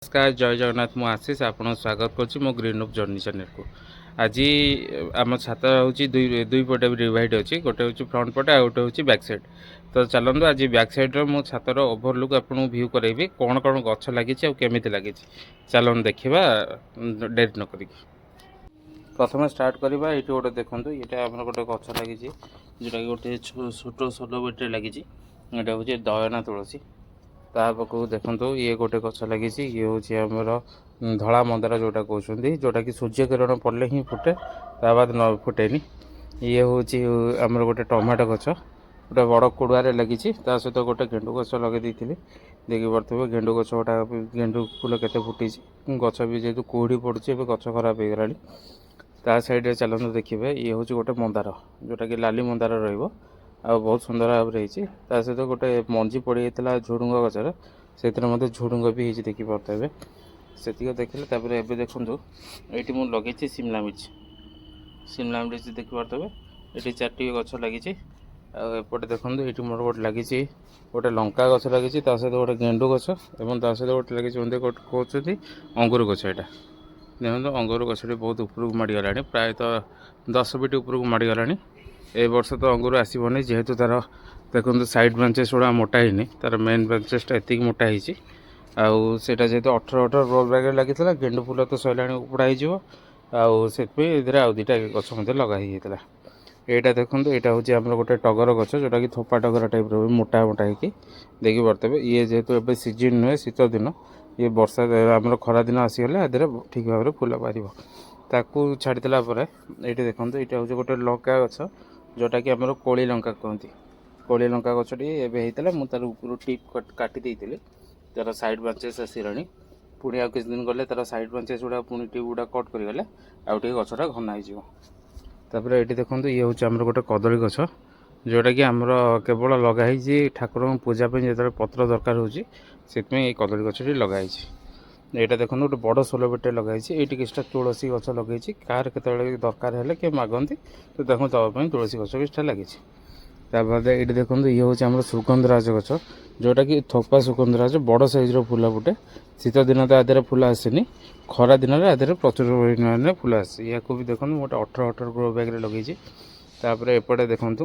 ନମସ୍କାର, ଜୟ ଜଗନ୍ନାଥ। ମୁଁ ଆଶିଷ, ଆପଣଙ୍କୁ ସ୍ୱାଗତ କରୁଛି ମୋ ଗ୍ରୀନ୍ ଅଫ୍ ଜର୍ଣ୍ଣି ଚ୍ୟାନେଲକୁ। ଆଜି ଆମ ଛାତ ହେଉଛି ଦୁଇ ଦୁଇ ପଟେ ଡିଭାଇଡ଼ ଅଛି। ଗୋଟେ ହେଉଛି ଫ୍ରଣ୍ଟ ପଟେ ଆଉ ଗୋଟେ ହେଉଛି ବ୍ୟାକ୍ ସାଇଡ଼୍। ତ ଚାଲନ୍ତୁ, ଆଜି ବ୍ୟାକ୍ ସାଇଡ଼୍ର ମୁଁ ଛାତର ଓଭରଲୁକ୍ ଆପଣଙ୍କୁ ଭ୍ୟୁ କରାଇବି, କ'ଣ କ'ଣ ଗଛ ଲାଗିଛି ଆଉ କେମିତି ଲାଗିଛି। ଚାଲନ୍ତୁ ଦେଖିବା ଡେରି ନ କରିକି। ପ୍ରଥମେ ଷ୍ଟାର୍ଟ କରିବା। ଏଇଠି ଗୋଟେ ଦେଖନ୍ତୁ, ଏଇଟା ଆମର ଗୋଟେ ଗଛ ଲାଗିଛି, ଯେଉଁଟାକି ଗୋଟେ ଛୋଟ ସୋଲ ବେଡ଼ରେ ଲାଗିଛି। ଏଇଟା ହେଉଛି ଦୟଣା ତୁଳସୀ। ତା ପାଖକୁ ଦେଖନ୍ତୁ, ଇଏ ଗୋଟେ ଗଛ ଲାଗିଛି। ଇଏ ହେଉଛି ଆମର ଧଳା ମନ୍ଦାର ଯେଉଁଟା କହୁଛନ୍ତି, ଯେଉଁଟାକି ସୂର୍ଯ୍ୟ କିରଣ ପଡ଼ିଲେ ହିଁ ଫୁଟେ, ତା ବାଦ ନ ଫୁଟେନି। ଇଏ ହେଉଛି ଆମର ଗୋଟେ ଟମାଟୋ ଗଛ, ଗୋଟେ ବଡ଼ କୁଡ଼ୁଆରେ ଲାଗିଛି। ତା ସହିତ ଗୋଟେ ଗେଣ୍ଡୁ ଗଛ ଲଗେଇ ଦେଇଥିଲି। ଦେଖିପାରୁଥିବେ, ଗେଣ୍ଡୁ ଗଛ ଗୋଟା ଗେଣ୍ଡୁ ଫୁଲ କେତେ ଫୁଟିଛି। ଗଛ ବି ଯେହେତୁ କୁହୁଡ଼ି ପଡ଼ୁଛି, ଏବେ ଗଛ ଖରାପ ହେଇଗଲାଣି। ତା ସାଇଡ଼ରେ ଚାଲନ୍ତୁ ଦେଖିବେ, ଇଏ ହେଉଛି ଗୋଟେ ମନ୍ଦାର, ଯେଉଁଟାକି ଲାଲି ମନ୍ଦାର ରହିବ ଆଉ ବହୁତ ସୁନ୍ଦର ଭାବରେ ହେଇଛି। ତା ସହିତ ଗୋଟେ ମଞ୍ଜି ପଡ଼ିଯାଇଥିଲା ଝୁଡ଼ୁଙ୍ଗ ଗଛରେ, ସେଥିରେ ମଧ୍ୟ ଝୁଡ଼ୁଙ୍ଗ ବି ହେଇଛି, ଦେଖିପାରୁଥିବେ। ସେତିକି ଦେଖିଲେ। ତାପରେ ଏବେ ଦେଖନ୍ତୁ, ଏଇଠି ମୁଁ ଲଗେଇଛି ସିମଲା ମିର୍ଚ। ସିମଲା ମିର୍ଚ ଦେଖିପାରୁଥିବେ, ଏଠି ଚାରିଟି ଗଛ ଲାଗିଛି। ଆଉ ଏପଟେ ଦେଖନ୍ତୁ, ଏଇଠି ମୋର ଗୋଟେ ଲାଗିଛି, ଗୋଟେ ଲଙ୍କା ଗଛ ଲାଗିଛି, ତା ସହିତ ଗୋଟେ ଗେଣ୍ଡୁ ଗଛ ଏବଂ ତା ସହିତ ଗୋଟେ ଲାଗିଛି ମଧ୍ୟ ଗୋଟେ କହୁଛନ୍ତି ଅଙ୍ଗୁର ଗଛ। ଏଇଟା ଦେଖନ୍ତୁ, ଅଙ୍ଗୁର ଗଛଟି ବହୁତ ଉପରକୁ ମାଡ଼ିଗଲାଣି, ପ୍ରାୟତଃ 10 ଫିଟ ଉପରକୁ ମାଡ଼ିଗଲାଣି। ଏ ବର୍ଷ ତ ଅଙ୍ଗୁର ଆସିବନି, ଯେହେତୁ ତାର ଦେଖନ୍ତୁ ସାଇଡ଼୍ ବ୍ରାଞ୍ଚେସ୍ ଗୁଡ଼ା ମୋଟା ହେଇନି। ତାର ମେନ୍ ବ୍ରାଞ୍ଚେସ୍ଟା ଏତିକି ମୋଟା ହେଇଛି। ଆଉ ସେଇଟା ଯେହେତୁ 18 18 ଗ୍ରୋ ବ୍ୟାଗ୍ରେ ଲାଗିଥିଲା, ଗେଣ୍ଡୁ ଫୁଲ ତ ସରିଲାଣି, ଉପୁଡ଼ା ହେଇଯିବ। ଆଉ ସେଥିପାଇଁ ଏଥିରେ ଆଉ ଦୁଇଟା ଗଛ ମଧ୍ୟ ଲଗା ହେଇଯାଇଥିଲା। ଏଇଟା ଦେଖନ୍ତୁ, ଏଇଟା ହେଉଛି ଆମର ଗୋଟେ ଟଗର ଗଛ, ଯେଉଁଟାକି ଥୋପା ଟଗର ଟାଇପ୍ର ହୁଏ, ମୋଟା ମୋଟା ହେଇକି ଦେଖିପାରୁଥିବେ। ଇଏ ଯେହେତୁ ଏବେ ସିଜିନ୍ ନୁହେଁ, ଶୀତ ଦିନ, ଇଏ ବର୍ଷା ଆମର ଖରା ଦିନ ଆସିଗଲେ ଆ ଦେହରେ ଠିକ୍ ଭାବରେ ଫୁଲ ବାହାରିବ। ତାକୁ ଛାଡ଼ିଦେଲା ପରେ ଏଇଠି ଦେଖନ୍ତୁ, ଏଇଟା ହେଉଛି ଗୋଟେ ଲଙ୍କା ଗଛ, ଯେଉଁଟାକି ଆମର କୋଳି ଲଙ୍କା କୁହନ୍ତି। କୋଳି ଲଙ୍କା ଗଛଟି ଏବେ ହେଇଥିଲା, ମୁଁ ତାର ଉପରୁ ଟିପ୍ କାଟି ଦେଇଥିଲି। ତାର ସାଇଡ଼୍ ବ୍ରାଞ୍ଚେସ୍ ଆସିଗଲାଣି। ପୁଣି ଆଉ କିଛି ଦିନ ଗଲେ ତାର ସାଇଡ଼୍ ବ୍ରାଞ୍ଚେସ୍ ଗୁଡ଼ା ପୁଣି ଟିପ୍ ଗୁଡ଼ା କଟ୍ କରିଗଲେ ଆଉ ଟିକେ ଗଛଟା ଘନ ହେଇଯିବ। ତାପରେ ଏଇଠି ଦେଖନ୍ତୁ, ଇଏ ହେଉଛି ଆମର ଗୋଟେ କଦଳୀ ଗଛ, ଯେଉଁଟାକି ଆମର କେବଳ ଲଗା ହେଇଛି ଠାକୁରଙ୍କ ପୂଜା ପାଇଁ। ଯେତେବେଳେ ପତ୍ର ଦରକାର ହେଉଛି, ସେଥିପାଇଁ ଏଇ କଦଳୀ ଗଛଟି ଲଗା ହେଇଛି। ଏଇଟା ଦେଖନ୍ତୁ, ଗୋଟେ ବଡ଼ ସୋଲ ବେଡ଼ଟେ ଲଗା ହେଇଛି। ଏଇଠି କିଛିଟା ତୁଳସୀ ଗଛ ଲଗେଇଛି। କାହାର କେତେବେଳେ ଦରକାର ହେଲେ କିଏ ମାଗନ୍ତି, ତ ତାଙ୍କୁ ଦେବା ପାଇଁ ତୁଳସୀ ଗଛ କିଛିଟା ଲାଗିଛି। ତାପରେ ଏଇଠି ଦେଖନ୍ତୁ, ଇଏ ହେଉଛି ଆମର ସୁଗନ୍ଧରାଜ ଗଛ, ଯେଉଁଟାକି ଥୋପା ସୁଗନ୍ଧରାଜ, ବଡ଼ ସାଇଜ୍ର ଫୁଲ ଫୁଟେ। ଶୀତ ଦିନ ତ ଆ ଦେହରେ ଫୁଲ ଆସେନି, ଖରା ଦିନରେ ଆ ଦେହରେ ପ୍ରଚୁର ପରିମାଣରେ ଫୁଲ ଆସେ। ୟାକୁ ବି ଦେଖନ୍ତୁ, ମୁଁ ଗୋଟେ 18 18 ଗ୍ରୋ ବ୍ୟାଗ୍ରେ ଲଗେଇଛି। ତାପରେ ଏପଟେ ଦେଖନ୍ତୁ,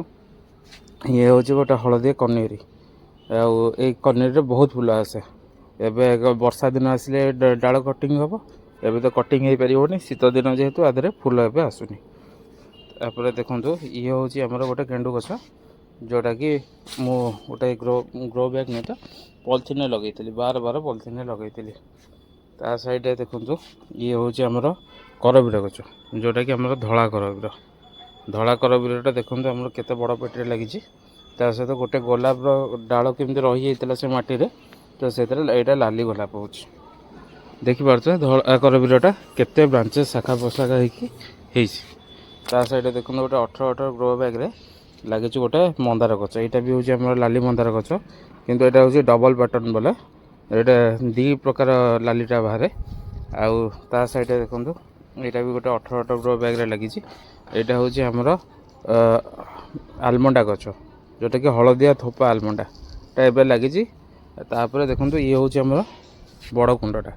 ଇଏ ହେଉଛି ଗୋଟେ ହଳଦିଆ କନିଅରି। ଆଉ ଏଇ କନିଅରିରେ ବହୁତ ଫୁଲ ଆସେ। ଏବେ ବର୍ଷା ଦିନ ଆସିଲେ ଡାଳ କଟିଂ ହେବ। ଏବେ ତ କଟିଂ ହେଇପାରିବନି, ଶୀତ ଦିନ ଯେହେତୁ ଆ ଦେହରେ ଫୁଲ ଏବେ ଆସୁନି। ତାପରେ ଦେଖନ୍ତୁ, ଇଏ ହେଉଛି ଆମର ଗୋଟେ ଗେଣ୍ଡୁ ଗଛ, ଯେଉଁଟାକି ମୁଁ ଗୋଟେ ଗ୍ରୋ ଗ୍ରୋ ବ୍ୟାଗ୍ ନୁହେଁ ତ ପଲିଥିନରେ ଲଗେଇଥିଲି, 12 12 ପଲିଥିନରେ ଲଗେଇଥିଲି। ତା ସାଇଡ଼ରେ ଦେଖନ୍ତୁ, ଇଏ ହେଉଛି ଆମର କରବୀର ଗଛ, ଯେଉଁଟାକି ଆମର ଧଳା କରବୀର। ଧଳା କରବୀରଟା ଦେଖନ୍ତୁ, ଆମର କେତେ ବଡ଼ ପେଟିରେ ଲାଗିଛି। ତା ସହିତ ଗୋଟେ ଗୋଲାପର ଡାଳ କେମିତି ରହିଯାଇଥିଲା ସେ ମାଟିରେ, ତ ସେଥିରେ ଏଇଟା ଲାଲି ଗୋଲାପ ହେଉଛି। ଦେଖିପାରୁଥିବେ, ଧଳା କରବୀରଟା କେତେ ବ୍ରାଞ୍ଚେସ୍ ଶାଖା ପ୍ରଶାଖା ହେଇକି ହେଇଛି। ତା ସାଇଡ଼ରେ ଦେଖନ୍ତୁ, ଗୋଟେ 18 18 ଗ୍ରୋ ବ୍ୟାଗ୍ରେ ଲାଗିଛି ଗୋଟେ ମନ୍ଦାର ଗଛ। ଏଇଟା ବି ହେଉଛି ଆମର ଲାଲି ମନ୍ଦାର ଗଛ, କିନ୍ତୁ ଏଇଟା ହେଉଛି ଡବଲ୍ ପ୍ୟାଟର୍ନ ବୋଲେ, ଏଇଟା ଦୁଇ ପ୍ରକାର ଲାଲିଟା ବାହାରେ। ଆଉ ତା ସାଇଡ଼ରେ ଦେଖନ୍ତୁ, ଏଇଟା ବି ଗୋଟେ 18 18 ଗ୍ରୋ ବ୍ୟାଗ୍ରେ ଲାଗିଛି। ଏଇଟା ହେଉଛି ଆମର ଆଲମଣ୍ଡା ଗଛ, ଯେଉଁଟାକି ହଳଦିଆ ଥୋପା ଆଲମଣ୍ଡା ଏଟା ଏବେ ଲାଗିଛି। ତାପରେ ଦେଖନ୍ତୁ, ଇଏ ହେଉଛି ଆମର ବଡ଼ କୁଣ୍ଡଟା,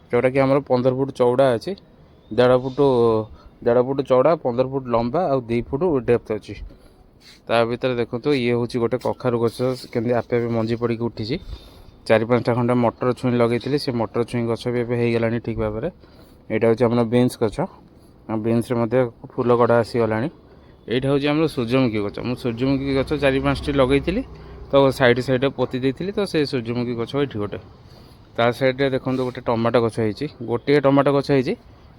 ଯେଉଁଟାକି ଆମର 15 ଫୁଟ ଚଉଡ଼ା ଅଛି, 1.5 ଫୁଟ ଚଉଡ଼ା, 15 ଫୁଟ ଲମ୍ବା ଆଉ 2 ଫୁଟ ଡେପ୍ଥ ଅଛି। ତା ଭିତରେ ଦେଖନ୍ତୁ, ଇଏ ହେଉଛି ଗୋଟେ କଖାରୁ ଗଛ, କେମିତି ଆପେ ଆପେ ମଞ୍ଜି ପଡ଼ିକି ଉଠିଛି। ଚାରି ପାଞ୍ଚଟା ଖଣ୍ଡେ ମଟର ଛୁଇଁ ଲଗେଇଥିଲି, ସେ ମଟର ଛୁଇଁ ଗଛ ବି ଏବେ ହେଇଗଲାଣି ଠିକ୍ ଭାବରେ। ଏଇଟା ହେଉଛି ଆମର ବିନ୍ସ ଗଛ, ଆଉ ବିନ୍ସରେ ମଧ୍ୟ ଫୁଲ କଢ଼ ଆସିଗଲାଣି। ଏଇଟା ହେଉଛି ଆମର ସୂର୍ଯ୍ୟମୁଖୀ ଗଛ। ମୁଁ ସୂର୍ଯ୍ୟମୁଖୀ ଗଛ ଚାରି ପାଞ୍ଚଟି ଲଗେଇଥିଲି, ତ ସାଇଡ଼୍ ସାଇଡ଼୍ରେ ପୋତି ଦେଇଥିଲି। ତ ସେ ସୂର୍ଯ୍ୟମୁଖୀ ଗଛ ଏଇଠି ଗୋଟେ। ତା ସାଇଡ଼୍ରେ ଦେଖନ୍ତୁ, ଗୋଟେ ଟମାଟୋ ଗଛ ହେଇଛି। ଗୋଟିଏ ଟମାଟୋ ଗଛ ହେଇଛି,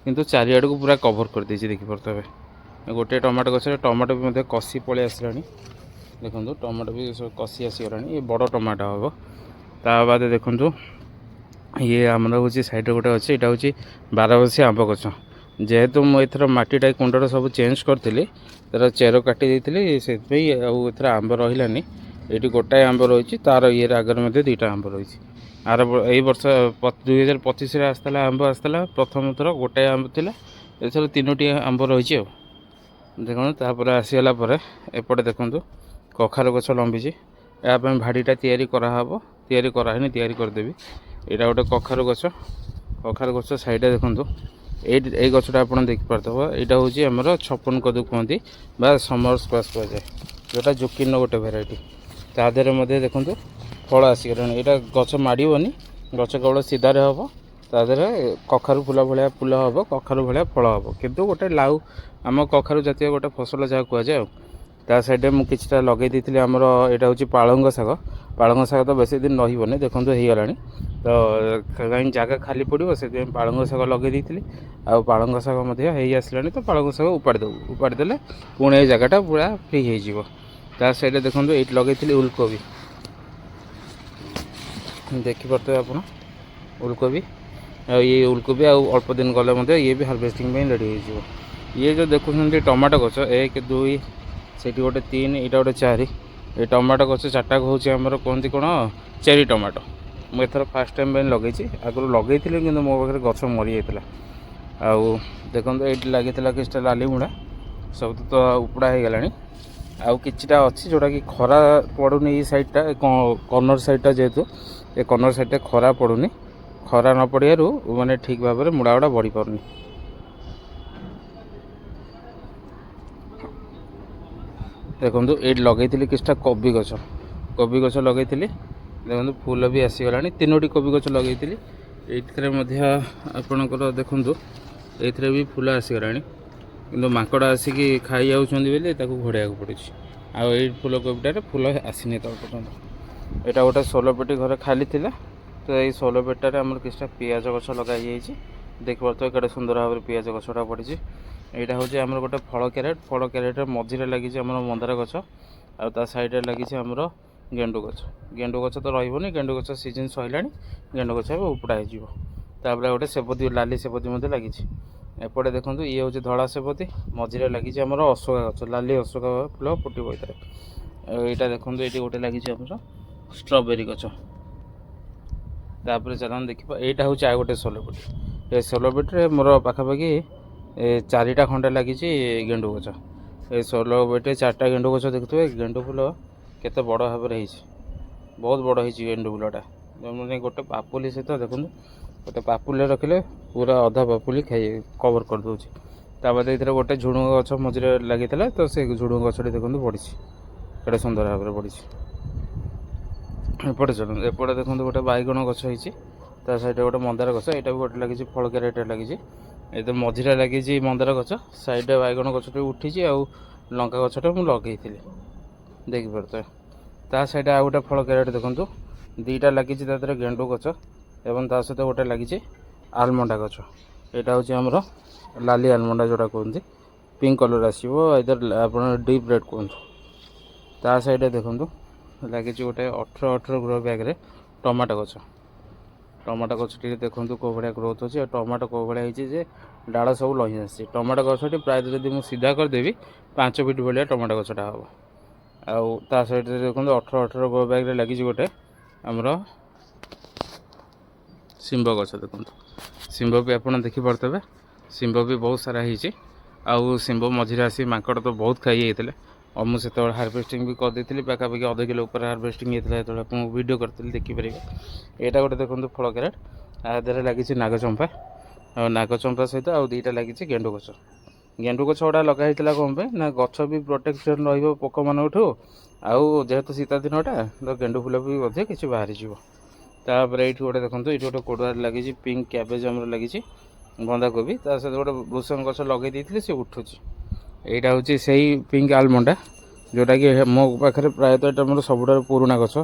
କିନ୍ତୁ ଚାରିଆଡ଼କୁ ପୁରା କଭର୍ କରିଦେଇଛି, ଦେଖିପାରୁଥିବେ। ଗୋଟିଏ ଟମାଟୋ ଗଛରେ ଟମାଟୋ ବି ମଧ୍ୟ କଷି ପଳେଇ ଆସିଲାଣି। ଦେଖନ୍ତୁ, ଟମାଟୋ ବି ସବୁ କଷି ଆସିଗଲାଣି। ଇଏ ବଡ଼ ଟମାଟୋ ହେବ। ତା ବାଦ ଦେଖନ୍ତୁ, ଇଏ ଆମର ହେଉଛି ସାଇଡ଼୍ରେ ଗୋଟେ ଅଛି, ଏଇଟା ହେଉଛି ବାରମାସୀ ଆମ୍ବ ଗଛ। ଯେହେତୁ ମୁଁ ଏଥର ମାଟିଟା କୁଣ୍ଡର ସବୁ ଚେଞ୍ଜ କରିଥିଲି, ତାର ଚେର କାଟି ଦେଇଥିଲି, ସେଥିପାଇଁ ଆଉ ଏଥର ଆମ୍ବ ରହିଲାନି। ଏଇଠି ଗୋଟାଏ ଆମ୍ବ ରହିଛି, ତାର ଇଏରେ ଆଗରେ ମଧ୍ୟ ଦୁଇଟା ଆମ୍ବ ରହିଛି। ଆର ଏଇ ବର୍ଷ 2025ରେ ଆସିଥିଲା ଆମ୍ବ, ଆସିଥିଲା ପ୍ରଥମ ଥର ଗୋଟାଏ ଆମ୍ବ ଥିଲା, ଏଥର ତିନୋଟି ଆମ୍ବ ରହିଛି। ଆଉ ଦେଖନ୍ତୁ, ତାପରେ ଆସିଗଲା ପରେ ଏପଟେ ଦେଖନ୍ତୁ, କଖାରୁ ଗଛ ଲମ୍ବିଛି। ଏହା ପାଇଁ ଭାଡ଼ିଟା ତିଆରି କରାହେବ, ତିଆରି କରାହେଇନି, ତିଆରି କରିଦେବି। ଏଇଟା ଗୋଟେ କଖାରୁ ଗଛ। କଖାରୁ ଗଛ ସାଇଡ଼ରେ ଦେଖନ୍ତୁ, ଏଇ ଗଛଟା ଆପଣ ଦେଖିପାରୁଥିବ। ଏଇଟା ହେଉଛି ଆମର 56 କଦୁ କୁହନ୍ତି ବା ସମର ସ୍କ୍ୱାସ୍ କୁହାଯାଏ, ଯେଉଁଟା ଜୁକିନର ଗୋଟେ ଭେରାଇଟି। ତା ଦେହରେ ମଧ୍ୟ ଦେଖନ୍ତୁ ଫଳ ଆସିଗଲାଣି। ଏଇଟା ଗଛ ମାଡ଼ିବନି, ଗଛ କେବଳ ସିଧାରେ ହେବ। ତା ଦେହରେ କଖାରୁ ଫୁଲ ଭଳିଆ ଫୁଲ ହେବ, କଖାରୁ ଭଳିଆ ଫଳ ହେବ, କିନ୍ତୁ ଗୋଟେ ଲାଉ ଆମ କଖାରୁ ଜାତୀୟ ଗୋଟେ ଫସଲ ଯାହା କୁହାଯାଏ। ଆଉ ତା ସାଇଡ଼ରେ ମୁଁ କିଛିଟା ଲଗେଇ ଦେଇଥିଲି ଆମର, ଏଇଟା ହେଉଛି ପାଳଙ୍ଗ ଶାଗ। ପାଳଙ୍ଗ ଶାଗ ତ ବେଶୀ ଦିନ ରହିବନି, ଦେଖନ୍ତୁ ହେଇଗଲାଣି। ତ କାହିଁ ଜାଗା ଖାଲି ପଡ଼ିବ, ସେଥିପାଇଁ ପାଳଙ୍ଗ ଶାଗ ଲଗେଇ ଦେଇଥିଲି। ଆଉ ପାଳଙ୍ଗ ଶାଗ ମଧ୍ୟ ହେଇ ଆସିଲାଣି, ତ ପାଳଙ୍ଗ ଶାଗ ଉପାଡ଼ି ଦେବୁ। ଉପାଡ଼ି ଦେଲେ ପୁଣି ଏଇ ଜାଗାଟା ପୁରା ଫ୍ରି ହେଇଯିବ। ତା ସାଇଡ଼ରେ ଦେଖନ୍ତୁ, ଏଇଠି ଲଗେଇଥିଲି ଉଲକୋବି, ଦେଖିପାରୁଥିବେ ଆପଣ ଉଲକୋବି। ଆଉ ଇଏ ଉଲକୋବି ଆଉ ଅଳ୍ପ ଦିନ ଗଲେ ମଧ୍ୟ ଇଏ ବି ହାର୍ଭେଷ୍ଟିଂ ପାଇଁ ରେଡ଼ି ହେଇଯିବ। ଇଏ ଯେଉଁ ଦେଖୁଛନ୍ତି ଟମାଟୋ ଗଛ, ଏକ, ଦୁଇ, ସେଇଠି ଗୋଟେ ତିନି, ଏଇଟା ଗୋଟେ ଚାରି। ଏ ଟମାଟୋ ଗଛ ଚାରିଟାକୁ ହେଉଛି ଆମର କୁହନ୍ତି କ'ଣ ଚେରି ଟମାଟୋ। ମୁଁ ଏଥର ଫାର୍ଷ୍ଟ ଟାଇମ୍ ପାଇଁ ଲଗେଇଛି। ଆଗରୁ ଲଗେଇଥିଲି, କିନ୍ତୁ ମୋ ପାଖରେ ଗଛ ମରିଯାଇଥିଲା। ଆଉ ଦେଖନ୍ତୁ, ଏଇଠି ଲାଗିଥିଲା କିଛିଟା ଲାଲି ମୂଳା, ସବୁ ତ ଉପୁଡ଼ା ହେଇଗଲାଣି। ଆଉ କିଛିଟା ଅଛି, ଯେଉଁଟାକି ଖରା ପଡ଼ୁନି ଏଇ ସାଇଡ଼୍ଟା, କର୍ଣ୍ଣର ସାଇଡ଼୍ଟା। ଯେହେତୁ ଏ କର୍ଣ୍ଣର ସାଇଡ଼୍ଟା ଖରା ପଡ଼ୁନି, ଖରା ନ ପଡ଼ିବାରୁ ମାନେ ଠିକ୍ ଭାବରେ ମୂଳା ଗୁଡ଼ା ବଢ଼ି ପାରୁନି। ଦେଖନ୍ତୁ, ଏଇଠି ଲଗେଇଥିଲି କିଛିଟା କୋବି ଗଛ। କୋବି ଗଛ ଲଗେଇଥିଲି, ଦେଖନ୍ତୁ ଫୁଲ ବି ଆସିଗଲାଣି। ତିନୋଟି କୋବି ଗଛ ଲଗେଇଥିଲି। ଏଇଥିରେ ମଧ୍ୟ ଆପଣଙ୍କର ଦେଖନ୍ତୁ, ଏଇଥିରେ ବି ଫୁଲ ଆସିଗଲାଣି, କିନ୍ତୁ ମାଙ୍କଡ଼ ଆସିକି ଖାଇ ଯାଉଛନ୍ତି ବୋଲି ତାକୁ ଘୋଡ଼େଇବାକୁ ପଡ଼ୁଛି। ଆଉ ଏଇ ଫୁଲକୋବିଟାରେ ଫୁଲ ଆସିନି ତ ପର୍ଯ୍ୟନ୍ତ। ଏଇଟା ଗୋଟେ ସୋଲ ପେଟି ଘରେ ଖାଲି ଥିଲା, ତ ଏଇ ସୋଲ ପେଟିଟାରେ ଆମର କିଛିଟା ପିଆଜ ଗଛ ଲଗାଯାଇଛି। ଦେଖିପାରୁଥିବେ କେଡ଼େ ସୁନ୍ଦର ଭାବରେ ପିଆଜ ଗଛଟା ବଢ଼ିଛି। ଏଇଟା ହେଉଛି ଆମର ଗୋଟେ ଫଳ କ୍ୟାରେଟ୍। ଫଳ କ୍ୟାରେଟ୍ର ମଝିରେ ଲାଗିଛି ଆମର ମନ୍ଦାର ଗଛ, ଆଉ ତା ସାଇଡ଼ରେ ଲାଗିଛି ଆମର ଗେଣ୍ଡୁ ଗଛ। ଗେଣ୍ଡୁ ଗଛ ତ ରହିବନି, ଗେଣ୍ଡୁ ଗଛ ସିଜନ୍ ସରିଲାଣି, ଗେଣ୍ଡୁ ଗଛ ଏବେ ଉପୁଡ଼ା ହେଇଯିବ। ତାପରେ ଗୋଟେ ସେବତୀ, ଲାଲି ସେବତୀ ମଧ୍ୟ ଲାଗିଛି। ଏପଟେ ଦେଖନ୍ତୁ, ଇଏ ହେଉଛି ଧଳା ସେବତୀ। ମଝିରେ ଲାଗିଛି ଆମର ଅଶୋକା ଗଛ, ଲାଲି ଅଶୋକା ଫୁଲ ଫୁଟିବ ଏଥିରେ। ଆଉ ଏଇଟା ଦେଖନ୍ତୁ, ଏଇଠି ଗୋଟେ ଲାଗିଛି ଆମର ଷ୍ଟ୍ରବେରୀ ଗଛ। ତାପରେ ଚାଲନ୍ତୁ ଦେଖିବା, ଏଇଟା ହେଉଛି ଆଉ ଗୋଟେ ସୋଲପେଟି। ଏ ସୋଲପେଟିରେ ମୋର ପାଖାପାଖି ଚାରିଟା ଖଣ୍ଡେ ଲାଗିଛି ଗେଣ୍ଡୁ ଗଛ। ଏ ସୋଲପେଟିରେ ଚାରିଟା ଗେଣ୍ଡୁ ଗଛ ଦେଖୁଥିବେ, ଗେଣ୍ଡୁ ଫୁଲ କେତେ ବଡ଼ ଭାବରେ ହେଇଛି, ବହୁତ ବଡ଼ ହେଇଛି ଗେଣ୍ଡୁ ଫୁଲଟା। ମାନେ ଗୋଟେ ପାପୁଲି ସହିତ ଦେଖନ୍ତୁ, ଗୋଟେ ପାପୁଲିରେ ରଖିଲେ ପୁରା ଅଧା ପାପୁଲି ଖାଇ କଭର୍ କରିଦେଉଛି। ତାପରେ ଏଥିରେ ଗୋଟେ ଝୁଡ଼ୁଙ୍ଗ ଗଛ ମଝିରେ ଲାଗିଥିଲା, ତ ସେ ଝୁଡ଼ୁଙ୍ଗ ଗଛଟି ଦେଖନ୍ତୁ ବଢ଼ିଛି, କେଡ଼େ ସୁନ୍ଦର ଭାବରେ ବଢ଼ିଛି। ଏପଟେ ଚାଲନ୍ତୁ, ଏପଟେ ଦେଖନ୍ତୁ ଗୋଟେ ବାଇଗଣ ଗଛ ହେଇଛି। ତା ସାଇଡ଼ରେ ଗୋଟେ ମନ୍ଦାର ଗଛ, ଏଇଟା ବି ଗୋଟେ ଲାଗିଛି, ଫଳ କ୍ୟାରେଟ୍ରେ ଲାଗିଛି। ଏ ତ ମଝିରେ ଲାଗିଛି ମନ୍ଦାର ଗଛ, ସାଇଡ଼ରେ ବାଇଗଣ ଗଛଟି ଉଠିଛି, ଆଉ ଲଙ୍କା ଗଛଟା ମୁଁ ଲଗେଇଥିଲି, ଦେଖିପାରୁଥିବେ। ତା ସାଇଡ଼ରେ ଆଉ ଗୋଟେ ଫଳ କ୍ୟାରେଟ୍ ଦେଖନ୍ତୁ, ଦୁଇଟା ଲାଗିଛି ତା ଦେହରେ ଗେଣ୍ଡୁ ଗଛ ଏବଂ ତା ସହିତ ଗୋଟେ ଲାଗିଛି ଆଲମଣ୍ଡା ଗଛ। ଏଇଟା ହେଉଛି ଆମର ଲାଲି ଆଲମଣ୍ଡା ଯେଉଁଟା କୁହନ୍ତି, ପିଙ୍କ କଲର୍ ଆସିବ, ଆଇଦର ଆପଣ ଡିପ୍ ରେଡ଼୍ କୁହନ୍ତୁ। ତା ସାଇଡ଼ରେ ଦେଖନ୍ତୁ ଲାଗିଛି ଗୋଟେ 18 18 ଗ୍ରୋ ବ୍ୟାଗ୍ରେ ଟମାଟୋ ଗଛ। ଟମାଟୋ ଗଛଟି ଦେଖନ୍ତୁ କେଉଁ ଭଳିଆ ଗ୍ରୋଥ୍ ଅଛି, ଆଉ ଟମାଟୋ କେଉଁ ଭଳିଆ ହେଇଛି ଯେ ଡାଳ ସବୁ ଲହି ଆସିଛି। ଟମାଟୋ ଗଛଟି ପ୍ରାୟତଃ ଯଦି ମୁଁ ସିଧା କରିଦେବି, 5 ଫିଟ୍ ଭଳିଆ ଟମାଟୋ ଗଛଟା ହେବ। ଆଉ ତା ସାଇଡ଼ରେ ଦେଖନ୍ତୁ, 18 18 ଗ୍ରୋ ବ୍ୟାଗ୍ରେ ଲାଗିଛି ଗୋଟେ ଆମର ଶିମ୍ବ ଗଛ। ଦେଖନ୍ତୁ, ଶିମ୍ବ ବି ଆପଣ ଦେଖିପାରୁଥିବେ, ଶିମ୍ବ ବି ବହୁତ ସାରା ହେଇଛି। ଆଉ ଶିମ୍ବ ମଝିରେ ଆସି ମାଙ୍କଡ଼ ତ ବହୁତ ଖାଇଯାଇଥିଲେ, ଆଉ ମୁଁ ସେତେବେଳେ ହାର୍ଭେଷ୍ଟିଂ ବି କରିଦେଇଥିଲି। ପାଖାପାଖି ଅଧ କିଲୋ ଉପରେ ହାର୍ଭେଷ୍ଟିଂ ହେଇଥିଲା ଯେତେବେଳେ ମୁଁ ଭିଡ଼ିଓ କରିଥିଲି, ଦେଖିପାରିବେ। ଏଇଟା ଗୋଟେ ଦେଖନ୍ତୁ ଫଳ କ୍ୟାରେଟ୍, ଆ ଦେହରେ ଲାଗିଛି ନାଗଚମ୍ପା, ଆଉ ନାଗଚମ୍ପା ସହିତ ଆଉ ଦୁଇଟା ଲାଗିଛି ଗେଣ୍ଡୁ ଗଛ। ଗେଣ୍ଡୁ ଗଛ ଗୁଡ଼ା ଲଗା ହେଇଥିଲା କ'ଣ ପାଇଁ ନା ଗଛ ବି ପ୍ରୋଟେକ୍ସନ୍ ରହିବ ପୋକମାନଙ୍କଠୁ, ଆଉ ଯେହେତୁ ଶୀତ ଦିନଟା, ତ ଗେଣ୍ଡୁ ଫୁଲ ବି ମଧ୍ୟ କିଛି ବାହାରିଯିବ। ତାପରେ ଏଇଠି ଗୋଟେ ଦେଖନ୍ତୁ, ଏଇଠି ଗୋଟେ କୋଡ଼ୁଆରେ ଲାଗିଛି ପିଙ୍କ କ୍ୟାବେଜ୍ ଆମର ଲାଗିଛି ବନ୍ଧାକୋବି। ତା ସହିତ ଗୋଟେ ଭୃସଙ୍ଗ ଗଛ ଲଗେଇ ଦେଇଥିଲି, ସେ ଉଠୁଛି। ଏଇଟା ହେଉଛି ସେଇ ପିଙ୍କ ଆଲମଣ୍ଡା, ଯେଉଁଟାକି ମୋ ପାଖରେ ପ୍ରାୟତଃ ଏଇଟା ମୋର ସବୁଠାରୁ ପୁରୁଣା ଗଛ,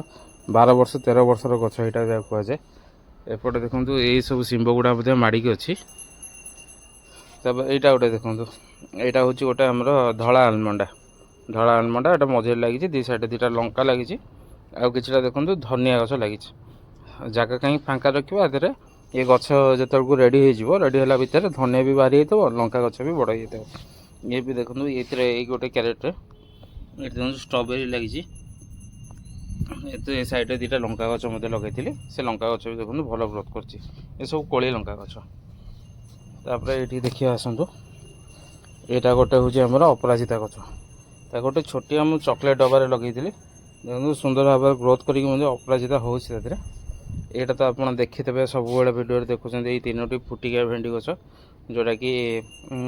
12 ବର୍ଷ 13 ବର୍ଷର ଗଛ ଏଇଟା ଯାହା କୁହାଯାଏ। ଏପଟେ ଦେଖନ୍ତୁ, ଏଇ ସବୁ ଶିମ୍ବ ଗୁଡ଼ା ମଧ୍ୟ ମାଡ଼ିକି ଅଛି। ତାପରେ ଏଇଟା ଗୋଟେ ଦେଖନ୍ତୁ, ଏଇଟା ହେଉଛି ଗୋଟେ ଆମର ଧଳା ଆଲମଣ୍ଡା। ଧଳା ଆଲମଣ୍ଡା ଏଇଟା ମଝିରେ ଲାଗିଛି, ଦୁଇ ସାଇଡ଼ରେ ଦୁଇଟା ଲଙ୍କା ଲାଗିଛି, ଆଉ କିଛିଟା ଦେଖନ୍ତୁ ଧନିଆ ଗଛ ଲାଗିଛି। ଜାଗା କାହିଁକି ଫାଙ୍କା ରଖିବା? ଏଥିରେ ଏ ଗଛ ଯେତେବେଳକୁ ରେଡ଼ି ହେଇଯିବ, ରେଡ଼ି ହେଲା ଭିତରେ ଧନିଆ ବି ବାହାରି ହେଇଥିବ, ଲଙ୍କା ଗଛ ବି ବଡ଼ ହେଇଯାଇଥିବ। ଇଏ ବି ଦେଖନ୍ତୁ, ଏଇଥିରେ ଏଇ ଗୋଟେ କ୍ୟାରେଟ୍ରେ ଏଠି ଦେଖନ୍ତୁ ଷ୍ଟ୍ରବେରୀ ଲାଗିଛି। ଏତେ ଏ ସାଇଡ଼ରେ ଦୁଇଟା ଲଙ୍କା ଗଛ ମଧ୍ୟ ଲଗେଇଥିଲି, ସେ ଲଙ୍କା ଗଛ ବି ଦେଖନ୍ତୁ ଭଲ ଗ୍ରୋଥ୍ କରିଛି। ଏସବୁ କୋଳି ଲଙ୍କା ଗଛ। ତାପରେ ଏଇଠି ଦେଖିବା ଆସନ୍ତୁ, ଏଇଟା ଗୋଟେ ହେଉଛି ଆମର ଅପରାଜିତା ଗଛ। ତାକୁ ଗୋଟେ ଛୋଟିଆ ମୁଁ ଚକୋଲେଟ୍ ଡବାରେ ଲଗେଇଥିଲି। ଦେଖନ୍ତୁ, ସୁନ୍ଦର ଭାବରେ ଗ୍ରୋଥ୍ କରିକି ମଧ୍ୟ ଅପରାଜିତା ହେଉଛି ତା ଦେହରେ। ଏଇଟା ତ ଆପଣ ଦେଖିଥିବେ, ସବୁବେଳେ ଭିଡ଼ିଓରେ ଦେଖୁଛନ୍ତି ଏଇ ତିନୋଟି ଫୁଟିକିଆ ଭେଣ୍ଡି ଗଛ, ଯେଉଁଟାକି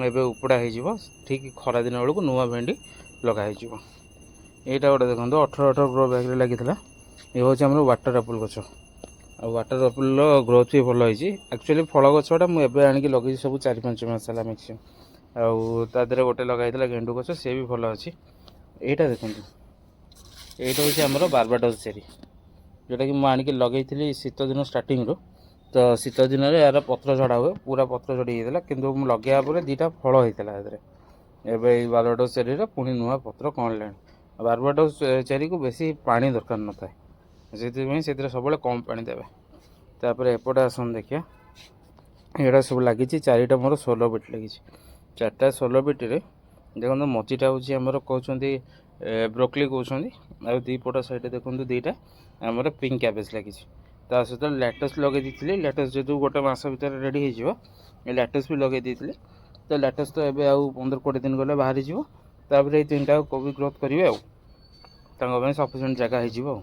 ଏବେ ଉପୁଡ଼ା ହେଇଯିବ। ଠିକ୍ ଖରାଦିନ ବେଳକୁ ନୂଆ ଭେଣ୍ଡି ଲଗା ହେଇଯିବ। ଏଇଟା ଗୋଟେ ଦେଖନ୍ତୁ, 18 18 ଗ୍ରୋ ବ୍ୟାଗ୍ରେ ଲାଗିଥିଲା। ଏ ହେଉଛି ଆମର ୱାଟର୍ ଆପଲ୍ ଗଛ। ଆଉ ୱାଟର୍ ଆପଲ୍ର ଗ୍ରୋଥ୍ ବି ଭଲ ହେଇଛି। ଆକ୍ଚୁଆଲି ଫଳ ଗଛଟା ମୁଁ ଏବେ ଆଣିକି ଲଗେଇଛି ସବୁ 4-5 ମାସ ହେଲା ମ୍ୟାକ୍ସିମମ୍। ଆଉ ତା ଦେହରେ ଗୋଟେ ଲଗା ହେଇଥିଲା ଗେଣ୍ଡୁ ଗଛ, ସେ ବି ଭଲ ଅଛି। ଏଇଟା ଦେଖନ୍ତୁ, ଏଇଟା ହେଉଛି ଆମର ବାର୍ବାଡସ୍ ଚେରି, ଯେଉଁଟାକି ମୁଁ ଆଣିକି ଲଗେଇଥିଲି ଶୀତ ଦିନ ଷ୍ଟାର୍ଟିଂରୁ। ତ ଶୀତ ଦିନରେ ଏହାର ପତ୍ର ଝଡ଼ା ହୁଏ, ପୁରା ପତ୍ର ଝଡ଼ି ଯାଇଥିଲା। କିନ୍ତୁ ମୁଁ ଲଗେଇବା ପରେ ଦୁଇଟା ଫଳ ହେଇଥିଲା ଏଥିରେ। ଏବେ ଏଇ ବାର୍ବାଡସ୍ ଚେରିର ପୁଣି ନୂଆ ପତ୍ର କଅଁଳିଲାଣି। ବାର୍ବାଡସ୍ ଚେରିକୁ ବେଶୀ ପାଣି ଦରକାର ନଥାଏ, ସେଥିପାଇଁ ସେଥିରେ ସବୁବେଳେ କମ୍ ପାଣି ଦେବେ। ତାପରେ ଏପଟେ ଆସନ୍ତୁ, ଦେଖିବା। ଏଇଟା ସବୁ ଲାଗିଛି ଚାରିଟା ମୋର ସୋଲୋ ବିଟ୍ ଲାଗିଛି। ଚାରିଟା ସୋଲୋ ବିଟ୍ରେ ଦେଖନ୍ତୁ, ମଝିଟା ହେଉଛି ଆମର କହୁଛନ୍ତି ବ୍ରୋକଲି କହୁଛନ୍ତି। ଆଉ ଦୁଇ ପଟ ସାଇଡ଼୍ରେ ଦେଖନ୍ତୁ, ଦୁଇଟା ଆମର ପିଙ୍କ କ୍ୟାବେଜ୍ ଲାଗିଛି। ତା ସହିତ ଲ୍ୟାଟସ୍ ଲଗେଇ ଦେଇଥିଲି। ଲ୍ୟାଟସ୍ ଯେହେତୁ ଗୋଟେ ମାସ ଭିତରେ ରେଡ଼ି ହେଇଯିବ, ଏ ଲ୍ୟାଟସ୍ ବି ଲଗେଇ ଦେଇଥିଲି। ତ ଲ୍ୟାଟସ୍ ତ ଏବେ ଆଉ 15-20 ଦିନ ଗଲେ ବାହାରିଯିବ। ତାପରେ ଏଇ ତିନିଟା କୋବି ଗ୍ରୋଥ୍ କରିବେ ଆଉ ତାଙ୍କ ପାଇଁ ସଫିସିଏଣ୍ଟ ଜାଗା ହେଇଯିବ। ଆଉ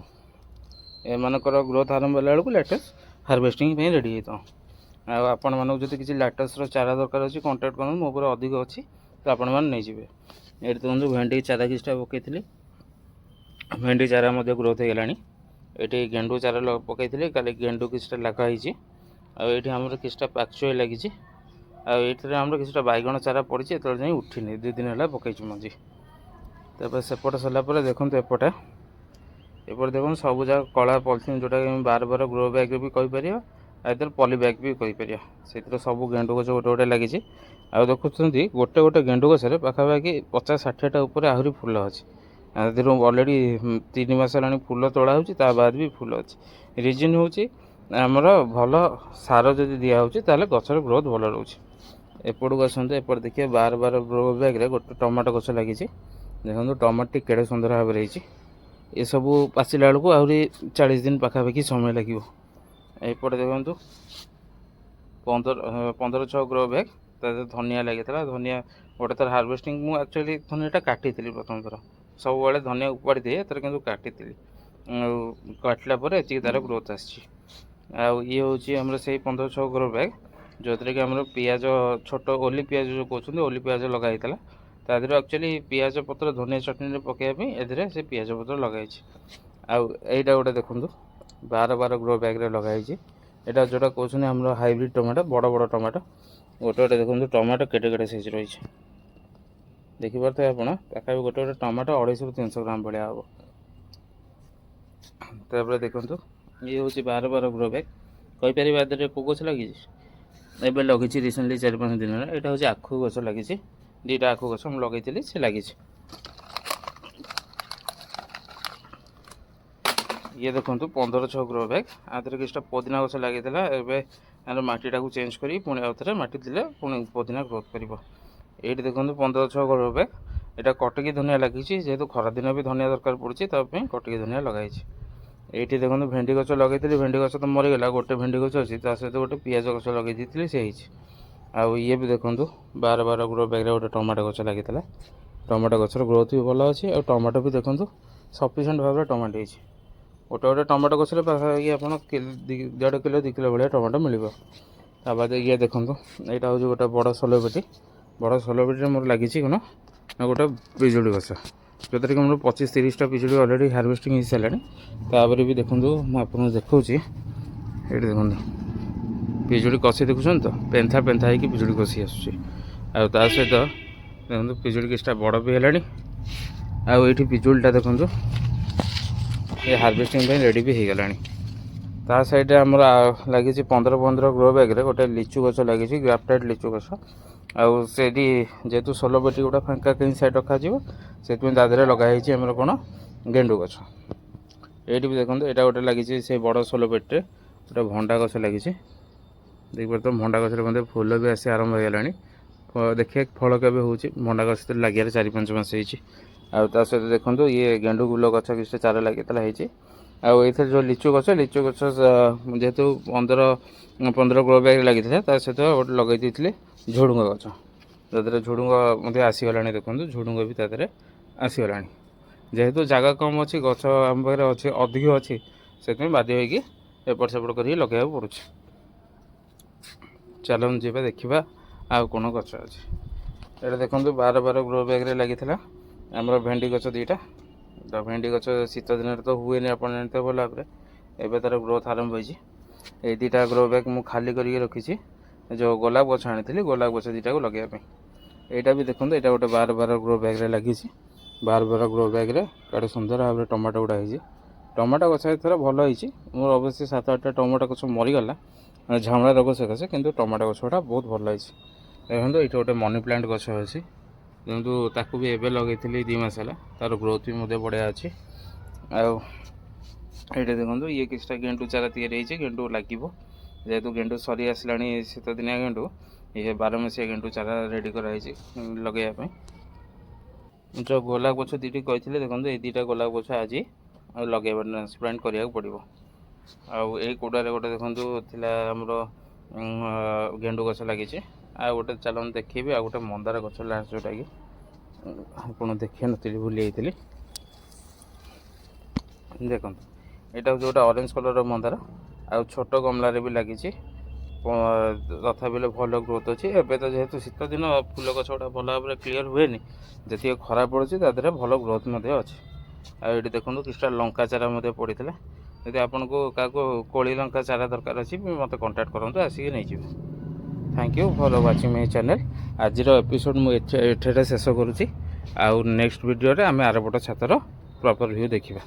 ଏମାନଙ୍କର ଗ୍ରୋଥ୍ ଆରମ୍ଭ ହେଲା ବେଳକୁ ଲ୍ୟାଟସ୍ ହାରଭେଷ୍ଟିଂ ପାଇଁ ରେଡ଼ି ହେଇଥିବ। ଆଉ ଆପଣମାନଙ୍କୁ ଯଦି କିଛି ଲାଟସ୍ର ଚାରା ଦରକାର ଅଛି, କଣ୍ଟାକ୍ଟ କରନ୍ତୁ। ମୋ ଉପରେ ଅଧିକ ଅଛି, ତ ଆପଣମାନେ ନେଇଯିବେ। ଏଇଠି ଦେଖନ୍ତୁ, ଭେଣ୍ଡି ଚାରା କିଛିଟା ପକାଇଥିଲି। ଭେଣ୍ଡି ଚାରା ମଧ୍ୟ ଗ୍ରୋଥ୍ ହେଇଗଲାଣି। ଏଠି ଗେଣ୍ଡୁ ଚାରା ପକାଇଥିଲି, କାଲି ଗେଣ୍ଡୁ କିଛିଟା ଲଗା ହେଇଛି। ଆଉ ଏଇଠି ଆମର କିଛିଟା ପାକଚୁଇ ଲାଗିଛି। ଆଉ ଏଇଥିରେ ଆମର କିଛିଟା ବାଇଗଣ ଚାରା ପଡ଼ିଛି, ଏତେବେଳେ ଯାଇ ଉଠିନି। 2 ଦିନ ହେଲା ପକାଇଛି ମଞ୍ଜି। ତାପରେ ସେପଟେ ସରିଲା ପରେ ଦେଖନ୍ତୁ ଏପଟେ। ଏପଟେ ଦେଖନ୍ତୁ, ସବୁ ଯାକ କଳା ପଲିଥିନ୍, ଯେଉଁଟାକି ଆମେ 12 12 ଗ୍ରୋ ବ୍ୟାଗ୍ ବି କହିପାରିବା ଆଉ ଏଥିରେ ପଲି ବ୍ୟାଗ୍ ବି କହିପାରିବା। ସେଥିରେ ସବୁ ଗେଣ୍ଡୁ ଗଛ ଗୋଟେ ଗୋଟେ ଲାଗିଛି। ଆଉ ଦେଖୁଛନ୍ତି, ଗୋଟେ ଗୋଟେ ଗେଣ୍ଡୁ ଗଛରେ ପାଖାପାଖି 50-60ଟା ଉପରେ ଆହୁରି ଫୁଲ ଅଛି। ଏଥିରୁ ଅଲରେଡ଼ି 3 ମାସ ହେଲାଣି ଫୁଲ ତୋଳା ହେଉଛି, ତା ବାଦ ବି ଫୁଲ ଅଛି। ରିଜନ୍ ହେଉଛି ଆମର ଭଲ ସାର ଯଦି ଦିଆହେଉଛି, ତାହେଲେ ଗଛର ଗ୍ରୋଥ୍ ଭଲ ରହୁଛି। ଏପଟକୁ ଆସନ୍ତୁ, ଏପଟେ ଦେଖିବେ 12 12 ଗ୍ରୋ ବ୍ୟାଗ୍ରେ ଗୋଟେ ଟମାଟୋ ଗଛ ଲାଗିଛି। ଦେଖନ୍ତୁ, ଟମାଟୋଟି କେଡ଼େ ସୁନ୍ଦର ଭାବରେ ହେଇଛି। ଏସବୁ ପାଚିଲା ବେଳକୁ ଆହୁରି 40 ଦିନ ପାଖାପାଖି ସମୟ ଲାଗିବ। ଏପଟେ ଦେଖନ୍ତୁ, 15 15 6 ଗ୍ରୋ ବ୍ୟାଗ୍, ତା ଦେହରେ ଧନିଆ ଲାଗିଥିଲା। ଧନିଆ ଗୋଟେ ଥର ହାରଭେଷ୍ଟିଂ, ମୁଁ ଆକ୍ଚୁଆଲି ଧନିଆଟା କାଟିଥିଲି ପ୍ରଥମ ଥର। ସବୁବେଳେ ଧନିଆ ଉପାଡ଼ି ଦିଏ, ଏଥର କିନ୍ତୁ କାଟିଥିଲି। ଆଉ କାଟିଲା ପରେ ଏତିକି ତା'ର ଗ୍ରୋଥ୍ ଆସିଛି। ଆଉ ଇଏ ହେଉଛି ଆମର ସେଇ 15 6 ଗ୍ରୋ ବ୍ୟାଗ୍, ଯେଉଁଥିରେ କି ଆମର ପିଆଜ, ଛୋଟ ଓଲି ପିଆଜ ଯେଉଁ କହୁଛନ୍ତି, ଓଲି ପିଆଜ ଲଗା ହେଇଥିଲା। ତା ଦେହରେ ଆକ୍ଚୁଆଲି ପିଆଜ ପତ୍ର ଧନିଆ ଚଟଣିରେ ପକାଇବା ପାଇଁ ଏଥିରେ ସେ ପିଆଜ ପତ୍ର ଲଗା ହେଇଛି। ଆଉ ଏଇଟା ଗୋଟେ ଦେଖନ୍ତୁ, 12 12 ଗ୍ରୋ ବ୍ୟାଗ୍ରେ ଲଗା ହେଇଛି। ଏଇଟା ଯେଉଁଟା କହୁଛନ୍ତି ଆମର ହାଇବ୍ରିଡ଼ ଟମାଟୋ, ବଡ଼ ବଡ଼ ଟମାଟୋ। ଗୋଟେ ଗୋଟେ ଦେଖନ୍ତୁ, ଟମାଟୋ କେଡ଼େ କେଡ଼େ ସାଇଜ୍ ରହିଛି, ଦେଖିପାରୁଥିବେ ଆପଣ। ପାଖାପାଖି ଗୋଟେ ଗୋଟେ ଟମାଟୋ 250ରୁ 300 ଗ୍ରାମ ଭଳିଆ ହେବ। ତାପରେ ଦେଖନ୍ତୁ, ଇଏ ହେଉଛି 12 12 ଗ୍ରୋ ବ୍ୟାଗ୍ କହିପାରିବା। ଏଥିରେ କେଉଁ ଗଛ ଲାଗିଛି? ଏବେ ଲଗେଇଛି ରିସେଣ୍ଟଲି 4-5 ଦିନ ହେଲା। ଏଇଟା ହେଉଛି ଆଖୁ ଗଛ ଲାଗିଛି। ଦୁଇଟା ଆଖୁ ଗଛ ମୁଁ ଲଗେଇଥିଲି, ସେ ଲାଗିଛି। ଇଏ ଦେଖନ୍ତୁ, 15 6 ଗ୍ରୋ ବ୍ୟାଗ୍। ଆ ଦେହରେ କିଛିଟା ପୋଦିନା ଗଛ ଲାଗିଥିଲା। ଏବେ ଆର ମାଟିଟାକୁ ଚେଞ୍ଜ କରି ପୁଣି ଆଉ ଥରେ ମାଟି ଦେଲେ ପୁଣି ପୋଦିନା ଗ୍ରୋଥ୍ କରିବ। ଏଇଠି ଦେଖନ୍ତୁ, 15 6 ଗ୍ରୋ ବ୍ୟାଗ୍। ଏଇଟା କଟକି ଧନିଆ ଲାଗିଛି। ଯେହେତୁ ଖରାଦିନ ବି ଧନିଆ ଦରକାର ପଡ଼ୁଛି, ତା ପାଇଁ କଟକି ଧନିଆ ଲଗାହେଇଛି। ଏଇଠି ଦେଖନ୍ତୁ, ଭେଣ୍ଡି ଗଛ ଲଗେଇଥିଲି, ଭେଣ୍ଡି ଗଛ ତ ମରିଗଲା। ଗୋଟେ ଭେଣ୍ଡି ଗଛ ଅଛି, ତା ସହିତ ଗୋଟେ ପିଆଜ ଗଛ ଲଗେଇ ଦେଇଥିଲି, ସେ ହେଇଛି। ଆଉ ଇଏ ବି ଦେଖନ୍ତୁ, 12 12 ଗ୍ରୋ ବ୍ୟାଗ୍ରେ ଗୋଟେ ଟମାଟୋ ଗଛ ଲାଗିଥିଲା। ଟମାଟୋ ଗଛର ଗ୍ରୋଥ୍ ବି ଭଲ ଅଛି। ଆଉ ଟମାଟୋ ବି ଦେଖନ୍ତୁ, ସଫିସିଏଣ୍ଟ ଭାବରେ ଟମାଟୋ ହେଇଛି। ଗୋଟେ ଗୋଟେ ଟମାଟୋ ଗଛରେ ପାଖାପାଖି ଆପଣ 1.5 କିଲୋ 2 କିଲୋ ଭଳିଆ ଟମାଟୋ ମିଳିବ। ତା ବାଦ ଇଏ ଦେଖନ୍ତୁ, ଏଇଟା ହେଉଛି ଗୋଟେ ବଡ଼ ସୋଲୋ ପେଟି। ବଡ଼ ସୋଲୋ ପେଟିରେ ମୋର ଲାଗିଛି କ'ଣ ନା ଗୋଟେ ପିଜୁଳି ଗଛ, ଯେଉଁଥିରେ କି ମୋର 25-30ଟା ପିଜୁଳି ଅଲରେଡ଼ି ହାରଭେଷ୍ଟିଂ ହେଇସାରିଲାଣି। ତାପରେ ବି ଦେଖନ୍ତୁ, ମୁଁ ଆପଣଙ୍କୁ ଦେଖାଉଛି। ଏଇଠି ଦେଖନ୍ତୁ, ପିଜୁଳି କଷି ଦେଖୁଛନ୍ତି ତ, ପେନ୍ଥା ପେନ୍ଥା ହେଇକି ପିଜୁଳି କଷି ଆସୁଛି। ଆଉ ତା ସହିତ ଦେଖନ୍ତୁ, ପିଜୁଳି କିଛିଟା ବଡ଼ ବି ହେଲାଣି। ଆଉ ଏଇଠି ପିଜୁଳିଟା ଦେଖନ୍ତୁ, ଏ ହାରଭେଷ୍ଟିଂ ପାଇଁ ରେଡ଼ି ବି ହେଇଗଲାଣି। ତା ସାଇଡ଼୍ରେ ଆମର ଲାଗିଛି 15 15 ଗ୍ରୋ ବ୍ୟାଗ୍ରେ ଗୋଟେ ଲିଚୁ ଗଛ ଲାଗିଛି, ଗ୍ରାଫ୍ଟେଡ଼ ଲିଚୁ ଗଛ। ଆଉ ସେଇଠି ଯେହେତୁ ସୋଲୋ ପେଟି ଗୁଡ଼ା ଫାଙ୍କା କେମିତି ସାଇଡ଼୍ ରଖାଯିବ, ସେଥିପାଇଁ ତା ଦେହରେ ଲଗା ହେଇଛି ଆମର କ'ଣ ଗେଣ୍ଡୁ ଗଛ। ଏଇଠି ବି ଦେଖନ୍ତୁ, ଏଇଟା ଗୋଟେ ଲାଗିଛି। ସେଇ ବଡ଼ ସୋଲୋ ପେଟିରେ ଗୋଟେ ଭଣ୍ଡା ଗଛ ଲାଗିଛି। ଦେଖିପାରୁଥିବ, ଭଣ୍ଡା ଗଛରେ ମଧ୍ୟ ଫୁଲ ବି ଆସି ଆରମ୍ଭ ହେଇଗଲାଣି। ଦେଖିବା ଫଳ କେବେ ହେଉଛି। ଭଣ୍ଡା ଗଛ ତ ଲାଗିବାରେ 4-5 ମାସ ହେଇଛି। ଆଉ ତା ସହିତ ଦେଖନ୍ତୁ, ଇଏ ଗେଣ୍ଡୁ ଫୁଲ ଗଛ କିଛିଟା ଚାରା ଲାଗିଥିଲା, ହେଇଛି। ଆଉ ଏଇଥିରେ ଯେଉଁ ଲିଚୁ ଗଛ, ଲିଚୁ ଗଛ ଯେହେତୁ 15 15 ଗ୍ରୋ ବ୍ୟାଗ୍ରେ ଲାଗିଥିଲା, ତା ସହିତ ଗୋଟେ ଲଗେଇ ଦେଇଥିଲି ଝୁଡ଼ୁଙ୍ଗ ଗଛ। ତା ଦେହରେ ଝୁଡ଼ୁଙ୍ଗ ମଧ୍ୟ ଆସିଗଲାଣି। ଦେଖନ୍ତୁ, ଝୁଡ଼ୁଙ୍ଗ ବି ତା ଦେହରେ ଆସିଗଲାଣି। ଯେହେତୁ ଜାଗା କମ୍ ଅଛି, ଗଛ ଆମ ପାଖରେ ଅଛି ଅଧିକ ଅଛି, ସେଥିପାଇଁ ବାଧ୍ୟ ହେଇକି ଏପଟ ସେପଟ କରିକି ଲଗାଇବାକୁ ପଡ଼ୁଛି। ଚାଲନ୍ତୁ ଯିବା, ଦେଖିବା ଆଉ କ'ଣ ଗଛ ଅଛି। ଏଇଟା ଦେଖନ୍ତୁ, 12 12 ଗ୍ରୋ ବ୍ୟାଗ୍ରେ ଲାଗିଥିଲା ଆମର ଭେଣ୍ଡି ଗଛ ଦୁଇଟା। ତ ଭେଣ୍ଡି ଗଛ ଶୀତ ଦିନରେ ତ ହୁଏନି, ଆପଣ ଜାଣିଥିବେ ଭଲ ଭାବରେ। ଏବେ ତା'ର ଗ୍ରୋଥ୍ ଆରମ୍ଭ ହୋଇଛି। ଏଇ ଦୁଇଟା ଗ୍ରୋ ବ୍ୟାଗ୍ ମୁଁ ଖାଲି କରିକି ରଖିଛି, ଯେଉଁ ଗୋଲାପ ଗଛ ଆଣିଥିଲି, ଗୋଲାପ ଗଛ ଦୁଇଟାକୁ ଲଗାଇବା ପାଇଁ। ଏଇଟା ବି ଦେଖନ୍ତୁ, ଏଇଟା ଗୋଟେ 12 12 ଗ୍ରୋ ବ୍ୟାଗ୍ରେ ଲାଗିଛି। 12 12 ଗ୍ରୋ ବ୍ୟାଗ୍ରେ କେଡ଼େ ସୁନ୍ଦର ଭାବରେ ଟମାଟୋ ଗୁଡ଼ା ହେଇଛି। ଟମାଟୋ ଗଛ ଏଥର ଭଲ ହେଇଛି। ମୋର ଅବଶ୍ୟ ସାତ ଆଠଟା ଟମାଟୋ ଗଛ ମରିଗଲା ଝାମଡ଼ା ରୋଗ ସକାଶେ, କିନ୍ତୁ ଟମାଟୋ ଗଛ ଗୁଡ଼ା ବହୁତ ଭଲ ହେଇଛି। ଦେଖନ୍ତୁ, ଏଇଠି ଗୋଟେ ମନି ପ୍ଲାଣ୍ଟ ଗଛ ଅଛି। କିନ୍ତୁ ତାକୁ ବି ଏବେ ଲଗେଇଥିଲି, 2 ମାସ ହେଲା। ତା'ର ଗ୍ରୋଥ୍ ବି ମଧ୍ୟ ବଢ଼ିଆ ଅଛି। ଆଉ ଏଇଠି ଦେଖନ୍ତୁ, ଇଏ କିଛିଟା ଗେଣ୍ଡୁ ଚାରା ତିଆରି ହେଇଛି, ଗେଣ୍ଡୁ ଲାଗିବ। ଯେହେତୁ ଗେଣ୍ଡୁ ସରି ଆସିଲାଣି, ଶୀତ ଦିନିଆ ଗେଣ୍ଡୁ, ଇଏ 12 ମାସିଆ ଗେଣ୍ଡୁ ଚାରା ରେଡ଼ି କରାହେଇଛି ଲଗେଇବା ପାଇଁ। ଯେଉଁ ଗୋଲାପ ଗଛ ଦୁଇଟି କହିଥିଲେ, ଦେଖନ୍ତୁ, ଏଇ ଦୁଇଟା ଗୋଲାପ ଗଛ ଆଜି ଆଉ ଲଗେଇବା, ଟ୍ରାନ୍ସପ୍ଲାଣ୍ଟ କରିବାକୁ ପଡ଼ିବ। ଆଉ ଏଇ କୁଡ଼ାରେ ଗୋଟେ ଦେଖନ୍ତୁ ଥିଲା ଆମର ଗେଣ୍ଡୁ ଗଛ ଲାଗିଛି। ଆଉ ଗୋଟେ ଚାଲନ୍ତୁ ଦେଖିବି, ଆଉ ଗୋଟେ ମନ୍ଦାର ଗଛ ଲାଷ୍ଟ, ଯେଉଁଟାକି ଆପଣ ଦେଖିନଥିଲି, ଭୁଲି ଯାଇଥିଲି। ଦେଖନ୍ତୁ, ଏଇଟା ହେଉଛି ଗୋଟେ ଅରେଞ୍ଜ କଲର୍ର ମନ୍ଦାର ଆଉ ଛୋଟ ଗମଲାରେ ବି ଲାଗିଛି। ତଥାପି ହେଲେ ଭଲ ଗ୍ରୋଥ୍ ଅଛି। ଏବେ ତ ଯେହେତୁ ଶୀତ ଦିନ, ଫୁଲ ଗଛ ଗୁଡ଼ା ଭଲ ଭାବରେ କ୍ଲିଅର୍ ହୁଏନି। ଯେତିକି ଖରା ପଡ଼ୁଛି, ତା ଦେହରେ ଭଲ ଗ୍ରୋଥ୍ ମଧ୍ୟ ଅଛି। ଆଉ ଏଇଠି ଦେଖନ୍ତୁ, କିଛିଟା ଲଙ୍କା ଚାରା ମଧ୍ୟ ପଡ଼ିଥିଲା। ଯଦି ଆପଣଙ୍କୁ କାହାକୁ କୋଳି ଲଙ୍କା ଚାରା ଦରକାର ଅଛି ବି, ମୋତେ କଣ୍ଟାକ୍ଟ କରନ୍ତୁ, ଆସିକି ନେଇଯିବେ। Thank you for watching my channel. ଆଜିର ଏପିସୋଡ଼ ମୁଁ ଏଠାରେ ଶେଷ କରୁଛି। ଆଉ ନେକ୍ସଟ ଭିଡ଼ିଓରେ ଆମେ ଆରପଟ ଛାତର ପ୍ରପର୍ ଭ୍ୟୁ ଦେଖିବା।